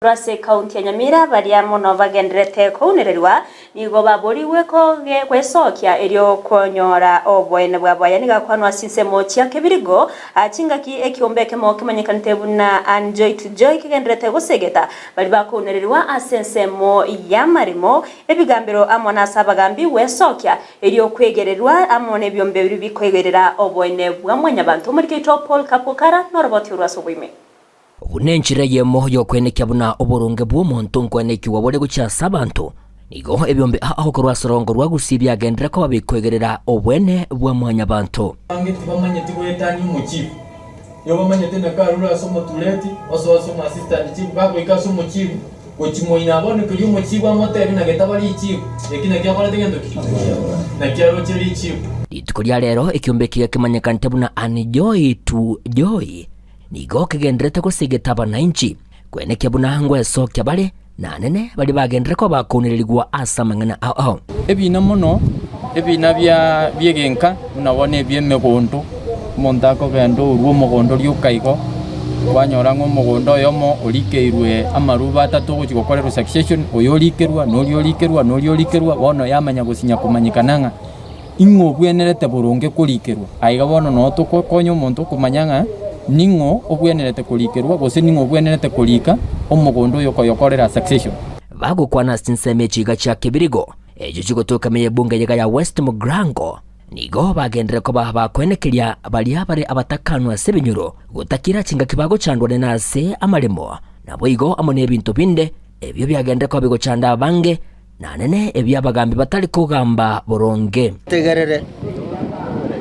Korwa ase ekaunti ya Nyamira baria mono bagendererete kounererwa nigo baborigwe gwesokia erio konyora oboene bwabo. Aya nigo akwanwa ase chinsemo chia Kebirigo chingaki ekiombe ekemo kemanyekanete buna Anjoy to Joy kegendererete gosegeta baria bakounererwa ase ensemo y'amaremo, ebigambero amo nase abagambi gwesokia erio kwegererwa amo nebiombe biria bikoigerera oboene bwa mwanyabanto. Omoriki oito Paul Kapokara noroboti orwo ase oboime. Buna enchera eyemo y'okwenekia buna oboronge bw'omonto nkwenekigwa bore gochia ase abanto, nigo ebiombe ao korwa ase orongo rwa Gusii biagenderere koba bikoegerera obwene bwa mwanyabanto. Abange tibamanyeti goetania omochifu. Nigo bamanyete ng'a karure ase omotureti, osoa ase omoassistant chief, gagoika ase omochifu, gochia moino bono keria omochifu amotebie na getaba richifu, eki nakio akorete gento ki? Nakio aroche richifu. Rituko ria rero ekiombe ekiya kemanyekanete buna Anjoy to Joy Nigo kegendererete gosegeta abanainchi, kwenekia buna ngwesokia bare, na anene baria bagenderere koba bakounererigwa ase amang'ana ao ao. Ebina mono, ebina bia bi'egenka, buna bono ebi'emegondo, omonto akogenda orue omogondo rioka igo, kwanyora ng'a omogondo oyomo orikeirwe amaruba atato ogochia gokorerwa succession, oyo orikerwa, na oria orikerwa, na oria orikerwa, bono yamanya gosinya komanyekana ng'a Ing'o obwenerete boronge korikerwa? Aiga bono noo togokonya omonto okomanya ng'a ning'o obwenerete korikerwa gose ning'o obwenerete korika omogondo oyo okoyokorera succession. Bagokwana ase chinsemo echiga chia Kebirigo, echio chigotoka ime y'ebunge eyega ya West Mugirango, nigo bagenderere koba bakoenekeria baria bare abatakanwa ase ebinyoro gotakira chingaki bagochandwa nene ase amaremo, naboigo amo n'ebinto binde ebio biagenderere koba bigochanda abange Nanene ebio abagambi batari kogamba boronge. Tegerere,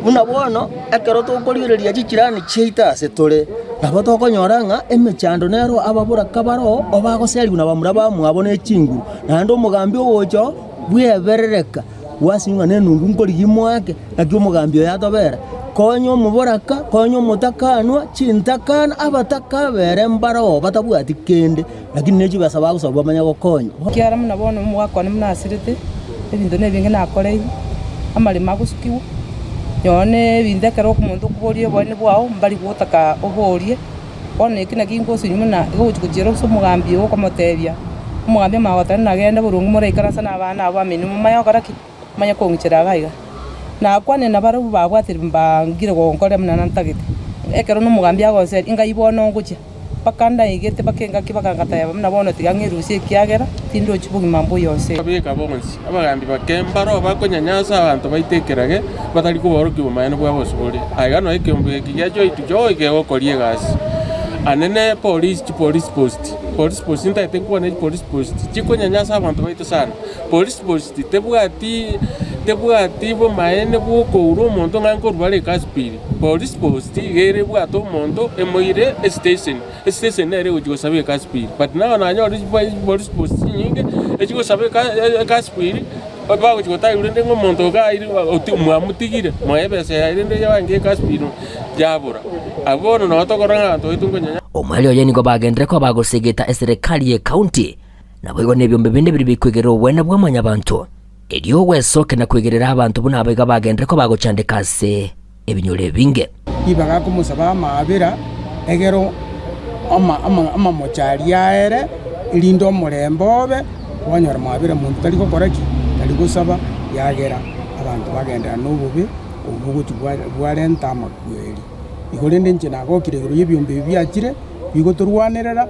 buna bono ekero tokorigereria chichirani chiaito ase tore, nabo tokonyora ng'a emechando nero ababoraka baroo obagoserigwa na bamura bamwabo ne chinguru, naende omogambi ogocha oo bweberereka, gwasinywa ng'a nenungu nkorigia moake, naki omogambi oyo atobera. Konya omoboraka, konya omotakanwa, chintakana, abatakabere mbaroo batabwati kende. Lakini ne chibesa bagosaba bamanye gokonywa. Ekiagera buna bono omogaka one buna asirete, ebinto nebinge nakoreirwe, amaremo agosukigwa, nonye na ebinto ekero omonto okoboria oboene bwao mbari gotaka oborie, bono eki naki ngosinywa buna igo ogochi gochiera ase omogambi ogo okomotebia, omogambi amanye goteba nagende boronge moraikaranse na abana abwo bamino momanye gokora ki? Momanye kong'ichera iga iga. Nakwanire nabarabwo babwatire mbangire gonkorera buna nantagete, ekero na omogambi agonseria, ingai bono ngochia? Mpaka ndaigete mpaka engaki mpaka ngateba buna bono tiga ng'erusie ekiagera tindochi bogima mbuya onsi. Abeka bonsi, abagambi bake mbaro bakonyanyasa abanto baito ekerage, batari koborokia obomaene bwa bosibore. Aiga noe ekeombe eke gia Joy to Joy kegokoria egasi. Anene police chipolice post, police post ntagete nkwane chipolice post chikonyanyasa abanto baito sana. Police post tebwati tebwati bomaene bwokoura omonto ng'a nkorwa bare ekasipiri. Police post iga ere ebwate omonto emoire estation, estation nere egochi gosaba ekasipiri. But now nanyore chipolice post chinyinge echigosaba ekasipiri bagochi gotaiwa rende ng'a omonto iga aire mwamotigire mwaye ebesa yaye rende yabange ekasipiri yabora. Abwo bono nabo tokorora ng'a abanto baito nkonyanya. Omoerio oye nigo bagenderere koba bagosegeta eserekari y'ecounty Naboigo nebiombe binde biria bikwegerera obwene bwa mwanyabanto, erio gwesokia na kwegerera abanto buna abaiga bagenderere koba bagochandeka ase ebinyoro ebinge. Ribaga akomosaba amaabera, egere amamocho aria aere, erinde omorembe obe, kwanyora maabera monto tari gokora ki? Tari gosaba, yagera abanto bagenderera nobobe obwo gochia bwarenta amakweri. Igo rende inche nagokire igoro y'ebiombe ebi biachire, bigotorwanerera.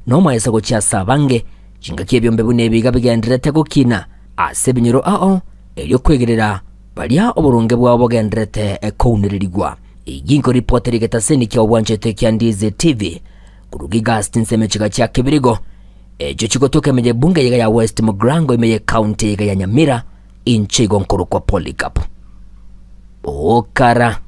Nomoeso gochia ase abange, chingaki ebiombe buna ebi iga bigendererete gokina ase ebinyoro ao, erio kwegerera baria oboronge bwabo bogendererete kounererigwa. Eyio inkoripotera egetaseni kia obwanchete kia Ndizi TV korwa Gigas chinsemo chiga chia Kibirigo, echio chigotoka ime y'ebunge iga ya West Mugirango ime y'ecounty iga ya Nyamira, inche igo nkorokwa Polycarp Okara.